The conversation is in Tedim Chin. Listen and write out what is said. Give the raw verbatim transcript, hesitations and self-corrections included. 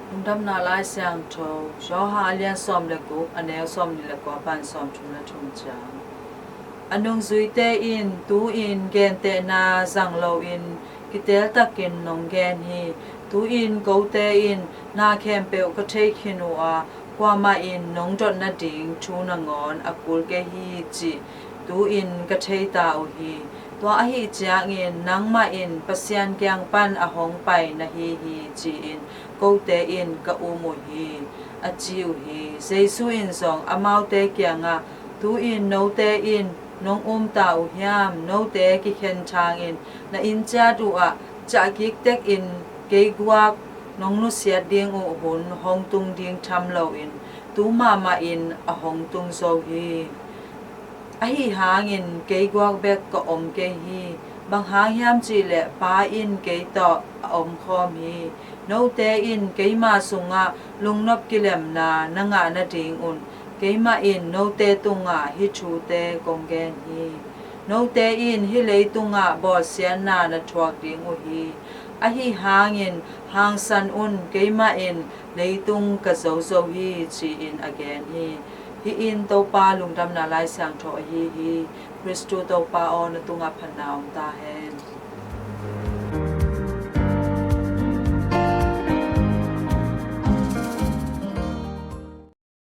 Lungdamna Lai Siangtho, Johan a lian sawm le guk, a neu sawm nih le kua pan sawm thum le thum ciang. A nungzuite in tu-in gentehna zang loin kiteltakin nong gen hi. Tu-in kote in na khempeuh ka thei khin uh a, kuamah in nong dot nading thu nangawn a kul kei hi cih tu-in ka thei ta uh hi. Tua ahih ciangin nangmah in Pasian kiang pan a hong pai na hi hi, ci-in kote in ka um uh hi, a ci uh hi. Jesu in zong amaute kiangah, tu-in note in nong um ta uh hiam? Note kikhen thangin na inn ciat uh ah ciah kik tekin keiguak nong nusiat ding uh hun hong tung ding tham loin tu mahmah in a hong tung zo hi. Ahi hangin keiguak bek ka om kei hi. Bang hang hiam cihleh Pa in kei tawh a omkhawm hi. Note in keima sungah lungnop kilemna na ngah nadingun keimah in note tungah hih thute kong gen hi. Note in hih leitungah bawlsiatna na thuak ding uh hi. Ahi hangin hangsan un, keimah in leitung ka zo zo hi, ci-in a gen hi. Hih in Topa Lungdamna Lai Siangtho ahi hi. Khristu Topa aw, na tungah phatna om ta hen.